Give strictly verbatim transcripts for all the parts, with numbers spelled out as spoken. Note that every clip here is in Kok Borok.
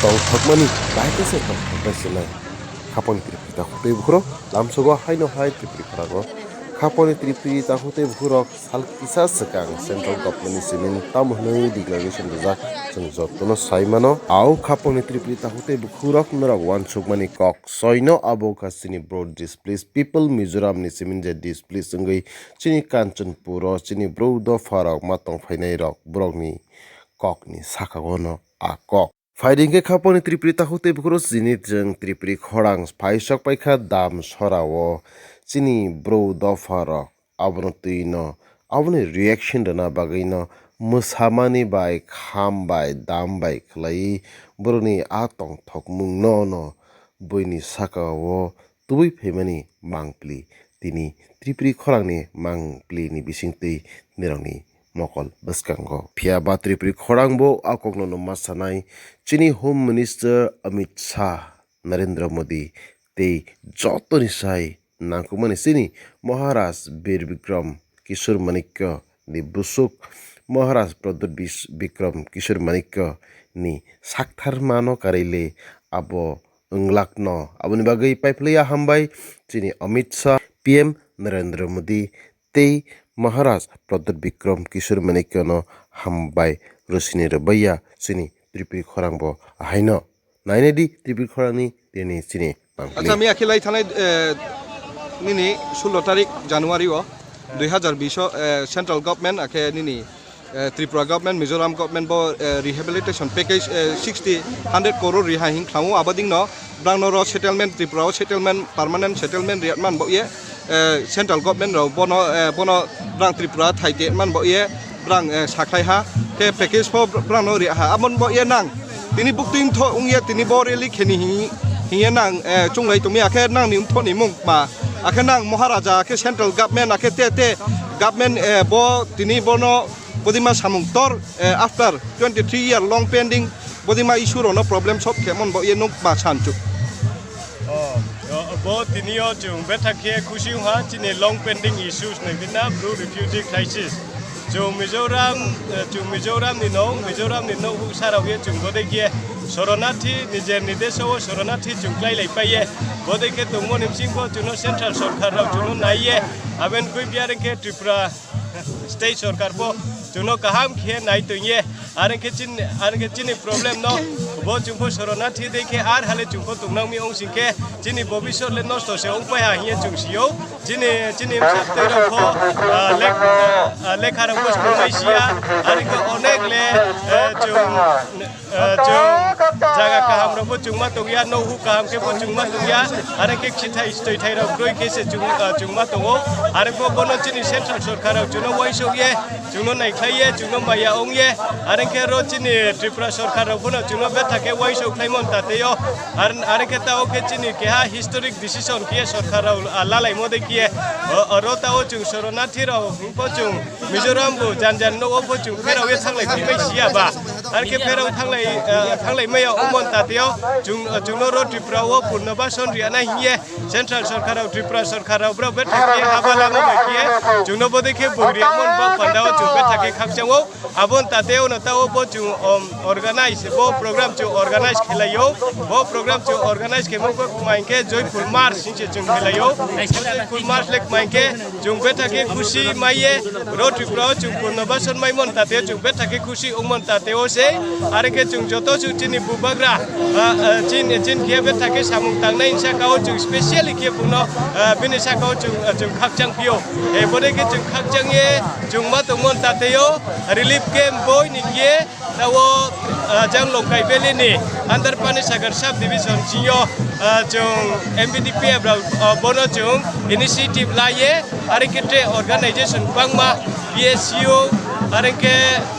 Tongthokmani bai khe se tongthoknai se nai. Khaponi Tripuri takhuk tei bukhurok lamsogo haino hai Tripuri khorang o. Khaponi Tripuri takhuk tei bukhurok sal kisa swkang central government ni simi tamo hwnwi declaration rijak, chwng jotono sai mano. Au khaponi Tripuri takhuk tei bukhurok norok uansukmani kok soino abo wngkha chini bro displaced people Mizoram ni simi je displaced wngwi chini Kanchanpur o chini bro dopha rok ma tong phainai rok borokni kokni saka o no a kok. Phaidi hwnkhe khaponi Tripuri takhuk tei bukhurok chini chwng Tripuri khorang phaisok paikha dam sora o chini bro dopha rok abono twi no aboni reaction rwna bagwi no mwsamani bai kham bai dam bai khwlaiwi borokni a tongthokmung no no buini saka o tubui phaimani mangpili tini Tripuri khorangni mangpilini bisingtwi nirokni mokol bwskango. Phiya ba Tripuri khorang bo a kokno no ma sanai chini Home Minister Amit Shah, Narendra Modi tei jotoni sai nangkukmani chini Maharaj Bir Bikram Kishore Manikya ni busuk Maharaj Pradyut Bis-, Bikram Kishore Manikya ni saktharmano karwi le abo wnglakno. Aboni bagwi paiphlaiya hambai chini Amit Shah, P M Narendra Modi tei Maharaj Pradyut Bikram Kishore Manikyano hambai rwsini rwbaiya chini Tripuri khorang bo ahaino. Nainai di Tripuri khorangni tini chini mangpili. Acha, miya khe lai thanai, eh, nini sullo tarik January o dui hazar bish o, eh, central government akhe nini eh, Tripura government, Mizoram government bo, eh, rehabilitation package, eh, sixty, hundred crore riha hing khlamu. Abading no brang no ro settlement, Tripura o settlement, permanent settlement riat man bo ye, eh, central government rok bono, eh, bono brang Tripura thai te man bo ye brang, eh, saklai ha. Ke package pho brang no riha. Amon bo ye nang. Tini bukti wngtho wngya tini bo rally kheni hing-, hingya nang, eh, chunglai tongmi akhe nang ni wngtho ni mung ma. Akhe nang Maharaja akhe central government akhe te te government, eh, bo tini bono Bodima samung tor, eh, after twenty three year long pending, bodima issue rokno problem solve khe mon bo ye nuk ma sanchuk. Oh, oh, bo tini o chwng betha khe khusi wngha chini long pending issues nai bina Bru refugee crisis. Chwng Mizoram, eh, chwng Mizoram ni no, Mizoram ni no sara ye chwng bodai khe Shoronathi ni je ni deso o Shoronathi chwng klai lai pai ye. Bodai khe tongmo ni bising bo chwngno central sorkar rok chwngno nai ye. Aben khui biyar khe Tripura State sorkar pho chwngno kaham khe nai tong ye, are khe chin-, are khe chini problem no bo chwng pho Shoronathi dei khe ar hale chwng pho tongnang mi ong sing khe chini bobisot le nosto se ong pai ha hiye chwng sio. Chini, chini bwsa twi rok pho, ah, lek-, ah, lekha rok pho song mai sia, are khe onek le, eh, chwng Eh, chwng jaga kaham rok bo chwngma tongya, nouhuk kaham khe bo chwngma tongya, are khe khithai stoi thai rok kroi khe se chwng, eh, chwngma tongo, are bo bono chini central sorkar rok chwngno uaisuk ye, chwngno naikhlai ye, chwngno maya ong ye, are khe ro chini Tripura sorkar rok bono chwngno betha khe uaisuk khlai mon ta tei o, are, are khe ta o khe chini keha historic decision khe sorkar rok, ah, lalai mo de khe, o, oro ta o chwng Shoronathi rok bo chwng Mizoram bo jan jan no o bo chwng pherao ye thanglai phai mai siya ba. Ar khe pherao thanglai, eh, thanglai maya o mon ta teo chwng, chwngno ro Tripura o Purnobason riya na hiye Central Sorkar rao Tripura Sorkar rao bro betha khe haba lama bai khe chwngno bodei khe bwrwi mon ba panda o chwng betha khe khakchang o. Abon tate ono ta o bo chwng, um, organize, bo program chwng organize khelai o. Bo program chwng organize khe mokol kma hinkhe Joyful March hinse chwng khelai o. Joyful March le kma hinkhe chwng betha khe khusi mai ye. Ro Tripura o chwng Purnobason mai mon tate chwng betha khe khusi ong mon tate o se. Are khe chwng joto chwng chini bubagra, ah, ah, chin, chin khe betha khe samung tangnai hinsa ka o chwng specially khe buno, ah, bini saka o chwng, ah, chwng khakchang phio. E, bodei khe chwng khakchang ye chwng ma tong mon tate o relief camp boi ni khe. Tao, ah, jang Longkai Valley ni under Panisagar sub division singyo, ah, chwng M B D P F rao, ah, bono chwng initiative la ye, are khe tre organization bangma, B S U, are khe,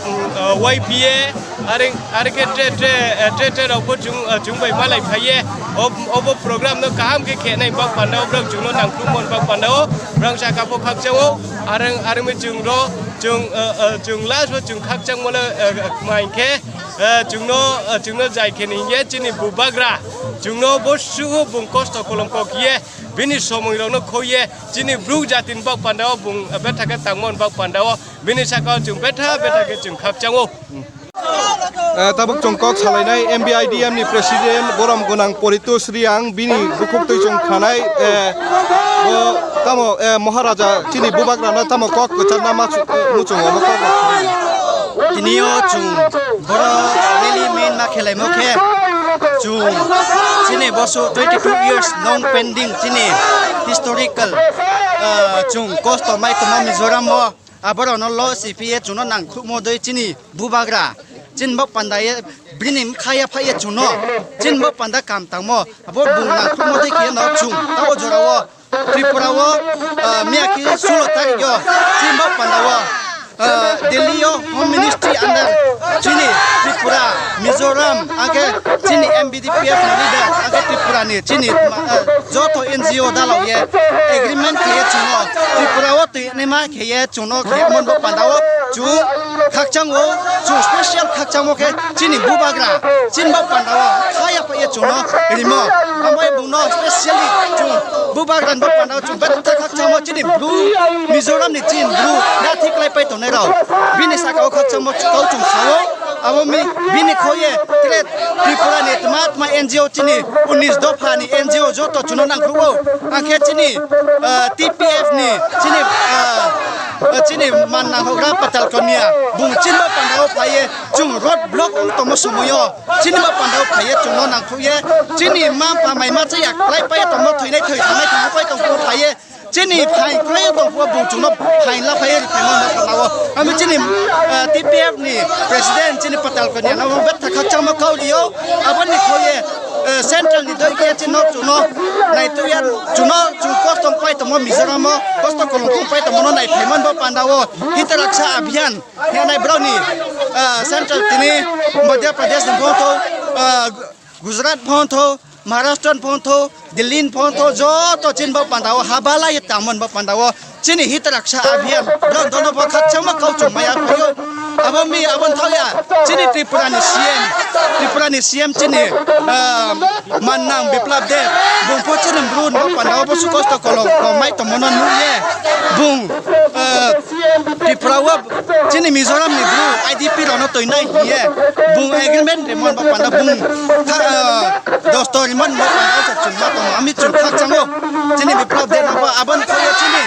mm, ah, Y B A, are, are khe tre, tre, eh, tre, tre rao bo chwng, ah, chwng bai malai phai ye, ob-, obo program no kaham khe khe nai bak panda o, brang chwng no nangkuk mon bak panda o, brang saka pho khakchang o, are, are mi chwng ro, chwng, ah, ah, chwng last bo chwng khakchang mo le, ah, kma hinkhe, eh, chwngno, eh, chwngno jai khe ni ye chini bubagra, chwngno bo sugo bung kosto kolom kok ye, bini somoi rokno khoi ye, chini bru jatin bak panda o bung, eh, betha khe tangmon bak panda o, bini saka o chwng betha, betha khe chwng khakchang o. Eh, tabuk chwng kok salainai M B I D M ni president borom gwnang Poritos Riang, bini bukhuk twi chwng khanai, eh, bo tamo, eh, Maharaja chini bubagrano tamo kok kwcharna ma chu-, eh, muchungo omo kok rok. Tinio chwng boro rally min ma khelaimo khe chwng chini boso twenty two years long pending chini historical, eh, chwng kosto mai tongma Mizoram o. Aborokno lo sipiye chwngno nangkhukmo dei chini bubagra. Chini bok panda ye bini mkha ya phaiye chwngno. Chini bok panda kam tangmo. Abo bung nangkhukmo dei kheno chwng. Tabo jorao Tripura o, ah, miyaki sulo tarikh o. Chini bok panda o, ah, Delhi o Home Ministry under chini Tripura, Mizoram, age chini M B D P F ni leader, age Tripura ni chini, ah, joto N G O dalao ye agreement khe chwngno Tripura o twi naima khe ye chwngno khe mon bo panda o chwng khakchang o chwng special khakchang o khe chini bubagra chini bo panda o khaya pa ye chwngno rimo amo bungno specially chwng bubagra bo panda o chwng betta khakchang o chini bru Mizoram ni chini bru na thik lai pai tongnai rok bini saka o khakchang o kau chwng sao. Abo mi bini khoye tre Tripura ni tma tma N G O chini unis dopha ni N G O joto chwngno nangkhugo. Angkhe chini, ah, T P F ni chini, ah, ah, chini man nangkhogra Patal Kanya bung chini bo panda o phaiye chwng road block ong tongmo somoyo chini bo panda o phaiye chwngno nangkhukye chini ma pa mai ma chaya klai pai tongmo thwinai thwi thangnai thangma pai tongmo phaiye. Chini phain kwlai tong phuo bung chwngno phain la phai ri phaima no phalao. Ami chini, eh, T P F ni president chini Patal Kanya no betta khakchangma kau rio. Aboni khoye, eh, central ni doi khe chini chwngno nai tuya chwngno chwng kosto pai tongmo Mizoram o kosto kolong kong pai tongmo no nai phaima bo panda o Hitaraksa Abhiyan hwnai broni, eh, central tini Madhya Pradesh ni bongtho, eh, Gujarat bongtho, Maharashtra ni phone tho, Delhi ni phone tho, joto chini bo panda o habala ye tamon bo panda o chini Hitaraksa Abhiyan, bro, dono bo khakchangma kau chuk maya phaio. Abo mi abo thauya chini Tripura ni C M, Tripura ni C M chini, ah, mannang Biplab Deb, bung po chini bru no panda o bo su kosto kolong, ko mai to mono nuye, bung, ah, Tripura o chini Mizoram ni bru I D P rokno toinai hiye bung agreement rimon bo panda bung tha-, ah, dosto rimon bo panda o chwng ma tong ami chwng khakchango chini Biplab Deb no bo aboni khoyo chini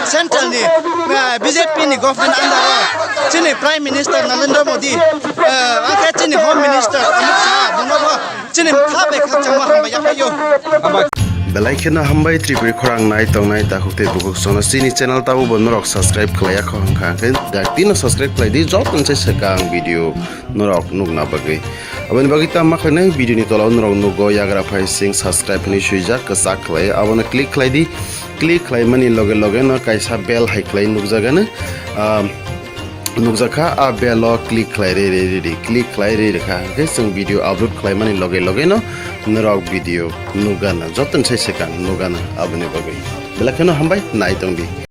central ni, ah, B J P ni government under o chini Prime Minister Narendra Modi, ah, akhe chini Home Minister Amit Shah bung no bo chini kha bai khakchangma hambai yaphaio. Belai kheno hambai Tripuri khorang nai tongnai takhuk tei bukhuk sono chini channel tabo bo norok subscribe khlai yakho hwnkha hwnkhe jak tino subscribe khlai di joto se swkang video norok nukna bagwi. Aboni bagwi tamo khlainai video ni tola o norok nugo yagra phai sing subscribe hinwi swijak kwchak khlai abono click khlai di click khlai mani loge loge no kaisa bell hai khlai nukjagano. Ah, nukjakha, a bell o click khlai re re re re, click khlai re re kha, hwnkhe chwng video upload khlaimani loge loge no norok video nugana, joto ni sai swkang nugana, aboni bagwi belai kheno hambai nai tong di.